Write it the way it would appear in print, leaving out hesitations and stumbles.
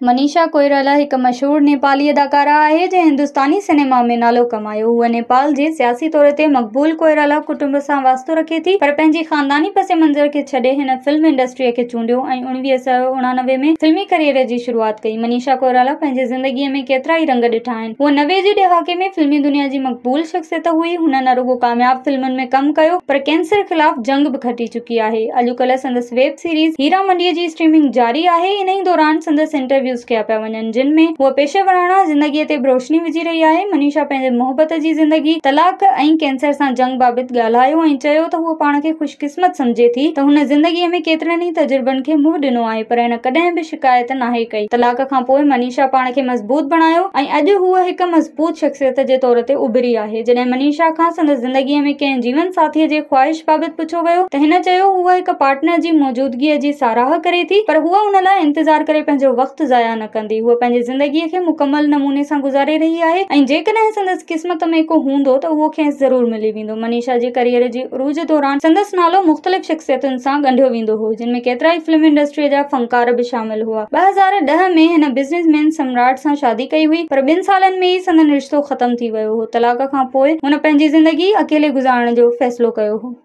منيشا ڪوئرالا هڪ مشهور نيپالي اداڪارا آهي، جنهن هندستاني سئنيما ۾ نالو ڪمايو. هوء نيپال جي سياسي طور تي مقبول ڪوئرالا ڪٽنب سان واسطو رکي ٿي، پر پنهنجي خانداني پس منظر کي ڇڏي هن فلم انڊسٽريء کي چونڊيو ۽ 1989 ۾ فلمي ڪيريئر جي شروعات ڪئي. منيشا ڪوئرالا پنهنجي زندگيء ۾ ڪيترائي رنگ ڏٺا آهن. هوء 90 جي ڏهاڪي ۾ فلمي دنيا جي مقبول شخصيت هئي. هن نه رڳو ڪامياب فلمن ۾ ڪم ڪيو، پر ڪينسر خلاف جنگ به کٽي چڪي آهي. اڄڪلهه سندس ويب سيريز هيرا منڊيء جي اسٽريمنگ جاري آهي. انهي دوران سندس انٽرويوز ڪيا پيا وڃن، جن ۾ هوء پيشيوراڻا زندگيء تي به روشني وجهي رهي آهي. منيشا پنهنجي محبت جي زندگي، طلاق ۽ ڪينسر سان جنگ بابت ڳالهايو ۽ چيو ته هوء پاڻ کي خوش قسمت سمجهي ٿي ته هن زندگيء ۾ ڪيترن ئي تجربن کي منهن ڏنو آهي پر هن ڪڏهن به شڪايت ناهي ڪئي. طلاق کان پوء منيشا پاڻ کي مضبوط بڻايو ۽ اڄ هوء هڪ مضبوط شخصيت جي طور تي اڀري آهي. جڏهن منيشا کان سندس زندگيء ۾ ڪنهن جيون ساٿيء جي خواهش بابت پڇيو ويو ته هن چيو هوء هڪ پارٽنر جي موجودگيء جي ساراهه ڪري ٿي پر هوء ان لاء انتظار ڪري پنهنجو وقت ضايع نه ڪندي. هوء پنهنجي زندگيء کي مڪمل نموني سان گذاري رهي آهي ۽ جيڪڏهن سندس قسمت ۾ ڪو هوندو ته اهو کيس ضرور ملي ويندو. منيشا جي ڪريئر جي عروج دوران سندس نالو مختلف شخصيتن سان ڳنڍيو ويندو هو، جن ۾ ڪيترائي فلم انڊسٽريء جا فنڪار به شامل هئا. 2010 ۾ هن بزنس مين سمراٽ سان شادي ڪئي هئي پر ٻن سالن ۾ ئي سندن رشتو ختم ٿي ويو هو. طلاق کان پوء هن پنهنجي زندگي اڪيلي گذارڻ جو فيصلو ڪيو هو.